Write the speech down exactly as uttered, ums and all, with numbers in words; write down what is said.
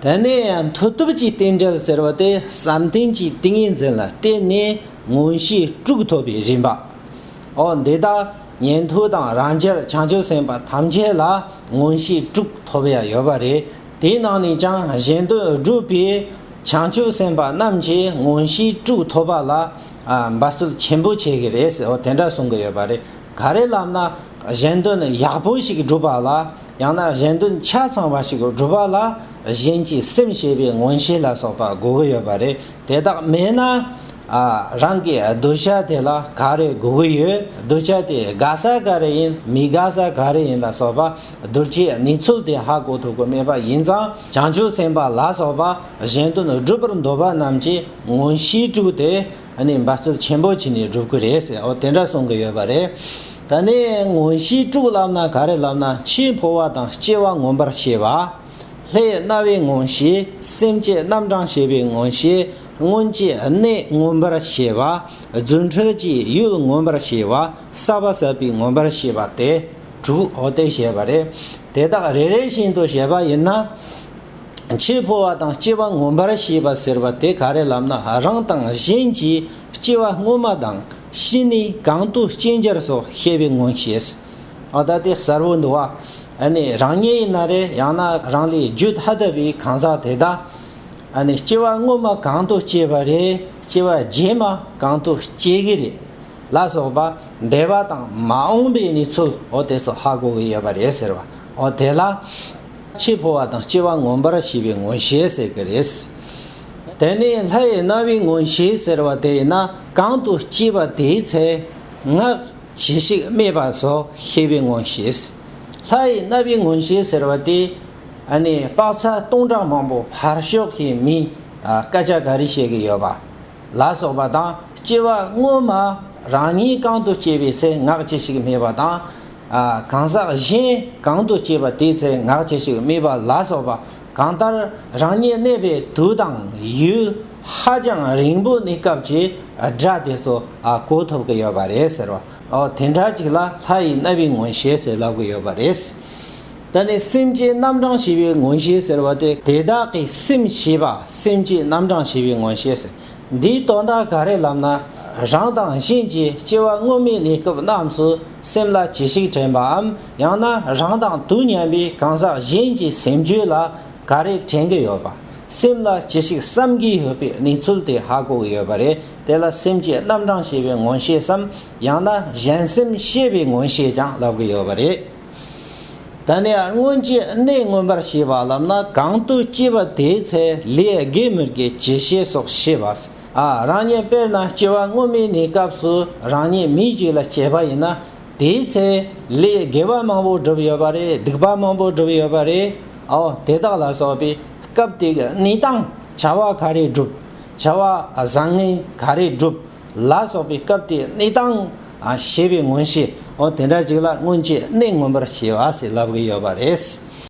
དེ་ནས་མཐུ་སྟོབས་ཀྱི་རྟེན་འབྲེལ་ཟེར་བ་དེ་བསམ་གཏན་གྱི་ཏིང་ངེ་འཛིན་ལ་བརྟེན་ནས་མངོན་ཤེས་དྲུག་ཐོབ་པའི་རིམ་པ། འོ་འདི་དག་ཉན་ཐོས་དང་རང་རྒྱལ་བྱང་ཆུབ་སེམས་དཔའ་ཐམས་ཅད་ལ་མངོན་ཤེས་དྲུག་ཐོབ་ཡ་ཡོད་པ་རེད། དེའི་ནང་ནས་ཀྱང་གཞན་དོན་སྒྲུབ་པའི་བྱང་ཆུབ་སེམས་དཔའ་རྣམས་ཀྱིས་མངོན་ཤེས་དྲུག་ཐོབ་པ་ལ་ཨ་འབད་རྩོལ་ཆེན་པོ་བྱེད་ཀྱི་རེད་ཟེར། འོ་དེ་འདྲ་གསུང་གི་ཡོད་པ་རེད། ག་རེ་ལབ་ན། གཞན་དོན་ཡག་པོ་ཞིག་སྒྲུབ་པ་ལ། ཡང་ན་གཞན་དོན་ཆ་ཚང་བ་ཞིག་སྒྲུབ་པ་ལ། གཞན་གྱི་སེམས་ཤེས་པའི་མངོན་ཤེས་ལ་སོགས་པ་དགོས་ཀྱི་ཡོད་པ་རེད། དེ་དག་མེད་ན། ཨ་རང་གི་གདུལ་བྱ་དེ་ལ་ག་རེ་དགོས་ཀྱི་ཡོད། གདུལ་བྱ་དེ་དགའ་ས་ག་རེ་ཡིན། མི་དགའ་ས་ག་རེ་ཡིན་ལ་སོགས་པ་གདུལ་བྱའི་གནས་ཚུལ་དེ་ཧ་གོ་ཐུབ་ཀྱི་མེད་པ་ཡིན་ཙང་། བྱང་ཆུབ་སེམས་དཔའ་ལ་སོགས་པ་གཞན་དོན་སྒྲུབ་པར་འདོད་པ་རྣམས་ཀྱིས་མངོན་ཤེས་དྲུག་དེ་ཨ་ནི་འབད་རྩོལ་ཆེན་པོ་བྱས་ནས་སྒྲུབ་ཀྱི་རེད་ཟེར། འོ་དེ་འདྲ་གསུང་གི་ཡོད་པ་རེད། ད་ནི་མངོན་ཤེས་དྲུག་ལབ་ན་ག་རེ་ལབ་ན། འཆི་འཕོ་བ་དང་སྐྱེ་བ་མངོན་པར་ཤེས་པ། ལྷའི་རྣ་བའི་མངོན་ཤེས། སེམས་ཀྱི་རྣམ་གྲངས་ཤེས་པའི་མངོན་ཤེས། སྔོན་གྱི་གནས་མངོན་པར་ཤེས་པ། རྫུ་འཕྲུལ་གྱི་ཡུལ་མངོན་པར་ཤེས་པ། ཟབ་པ་ཟབ་པའི་མངོན་པར་ཤེས་པ་སྟེ་དྲུག་འོ་དེ་བཤད་པ་རེད། དེ་དག་རེ་རེ་བཞིན་དུ་བཤད་པ་ཡིན་ན། འཆི་འཕོ་བ་དང་སྐྱེ་བ་མངོན་པར་ཤེས་པ་ཟེར་བ་དེ་ག་རེ་ལབ་ན། རང་དང་གཞན་གྱི་སྐྱེ་བ་སྔོན་མ་དང་ཤི་ནས་གང་དུ་སྐྱེ་འགྱུར་སོགས་ཤེས་པའི་མངོན་ཤེས། ཨ་ད་དེ་གསལ་པོ་འདུག་བ། ཨ་ནི་རང་ཉིད་ཡིན་ན་རེད། ཡང་ན་རང་ལས་རྒྱུད་ཐ་དད་པའི་གང་ཟག་དེ་དག་ཨ་ནི་སྐྱེ་བ་སྔོན་མ་གང་དུ་སྐྱེས་པ་རེད། སྐྱེ་བ་རྗེས་མ་གང་དུ་སྐྱེ་གི་རེད། ལ་སོགས་པ་འདས་པ་དང་མ་འོངས་པའི་གནས་ཚུལ་འོ་དེ་ཚོ་ཧ་གོ་གི་ཡོད་པ་རེད་ཟེར་བ། འོ་དེ་ལ་འཆི་འཕོ་བ་དང་སྐྱེ་བ་མངོན་པར་ཤེས་པའི་མངོན་ཤེས་ཟེར་གི་རེད། དེ་ནས་ལྷའི་རྣ་བའི་མངོན་ཤེས་ཟེར་བ་དེ་ཡིན་ན། གང་དུ་སྐྱེས་པ་དེའི་ཚེ་ངག་ཇི་ཞིག་སྨྲས་པ་སོགས་ཤེས་པའི་མངོན་ཤེས། ལྷའི་རྣ་བའི་མངོན་ཤེས་ཟེར་བ་དེ་ཨ་ནི་དཔག་ཚད་སྟོང་ཕྲག་མང་པོ་ཕར་ཕྱོགས་ཀྱི་མིས་ཨ་སྐད་ཆ་ག་རེ་བཤད་ཀྱི་ཡོད་པ་ལ་སོགས་པ་དང་། སྐྱེ་བ་སྔོན་མ་རང་ཉིད་གང་དུ་སྐྱེས་པའི་ཚེ་ངག་ཅི་ཞིག་སྨྲས་པ་དང་། ཨ་གང་ཟག་གཞན་གང་དུ་སྐྱེས་པ་དེའི་ཚེ་ངག་ཅི་ཞིག་སྨྲས་པ་ལ་སོགས་པ། གང་ལྟར་རང་ཉིད་གནས་པའི་དུས་དང་ཡུལ་ཧ་ཅང་རིང་པོ་གནས་སྐབས་ཀྱི་སྒྲ་དེ་ཚོ་ཨ་གོ་ཐུབ་ཀྱི་ཡོད་པ་རེད་ཟེར་བ། ཨོ་དེ་འདྲ་ཅིག་ལ་ལྷ་ཡི་རྣ་བའི་མངོན་ཤེས་ཟེར་ལབ་ཀྱི་ཡོད་པ་རེད། ད་ནི་སེམས་ཀྱི་རྣམ་གྲངས་ཤེས་པའི་མངོན་ཤེས་ཟེར་བ་དེ། དེ་དག་གི་སེམས་ཤེས་པ། སེམས་ཀྱི་རྣམ་གྲངས་ཤེས་པའི་མངོན་ཤེས་ཟེར། འདིའི་དོན་དག་ག་རེ་ལབ་ན། རང་དང་གཞན་གྱི་སྐྱེ་བ་སྔོན་མའི་གནས་སྐབས་རྣམས་སུ་སེམས་ལ་ཅི་ཞིག་དྲན་པའམ། ཡང་ན་རང་དང་དུས་མཉམ་པའི་གང་ཟག་གཞན་གྱི་སེམས་རྒྱུད་ལ་ག་རེ་དྲན་གྱི་ཡོད་པ། སེམས་ལ་ཅི་ཞིག་བསམ་གྱི་ཡོད་པའི་གནས་ཚུལ་དེ་ཧ་གོ་གི་ཡོད་པ་རེད། དེ་ལ་སེམས་ཀྱི་རྣམ་གྲངས་ཤེས་པའི་མངོན་ཤེས་སམ། ཡང་ན་གཞན་སེམས་ཤེས་པའི་མངོན་ཤེས་ཀྱང་ལབ་ཀྱི་ཡོད་པ་རེད། ད་ནི་སྔོན་གྱི་གནས་མངོན་པར་ཤེས་པ་ལབ་ན། གང་དུ་སྐྱེས་པ་དེའི་ཚེ་ལས་དགེ་མི་དགེ་ཅི་བྱས་སོགས་ཤེས་པ། ཨ་རང་ཉིད་དཔེར་ན་སྐྱེ་བ་སྔོན་མའི་གནས་སྐབས་སུ་རང་ཉིད་མི་ཞིག་ལ་སྐྱེས་པ་ཡིན་ན། དེའི་ཚེ་ལས་དགེ་བ་མང་པོ་བསྒྲུབས་ཡོད་པ་རེད། སྡིག་པ་མང་པོ་བསྒྲུབས་ཡོད་པ་རེད། ཨོ་དེ་དག་ལ་སོགས་པའི་སྐབས་དེ་གི་གནས་སྟངས། བྱ་བ་ག་རེ་བསྒྲུབས། བྱ་བ་བཟང་ངན་ག་རེ་བསྒྲུབས། ལ་སོགས་པའི་སྐབས་དེའི་གནས་སྟངས་ཨ་ཤེས་པའི་མངོན་ཤེས། འོ་དེ་འདྲ་ཅིག་ལ་སྔོན་གྱི་གནས་མངོན་པར་ཤེས་པ་ཟེར་ལབ་ཀྱི་ཡོད་པ་རེད།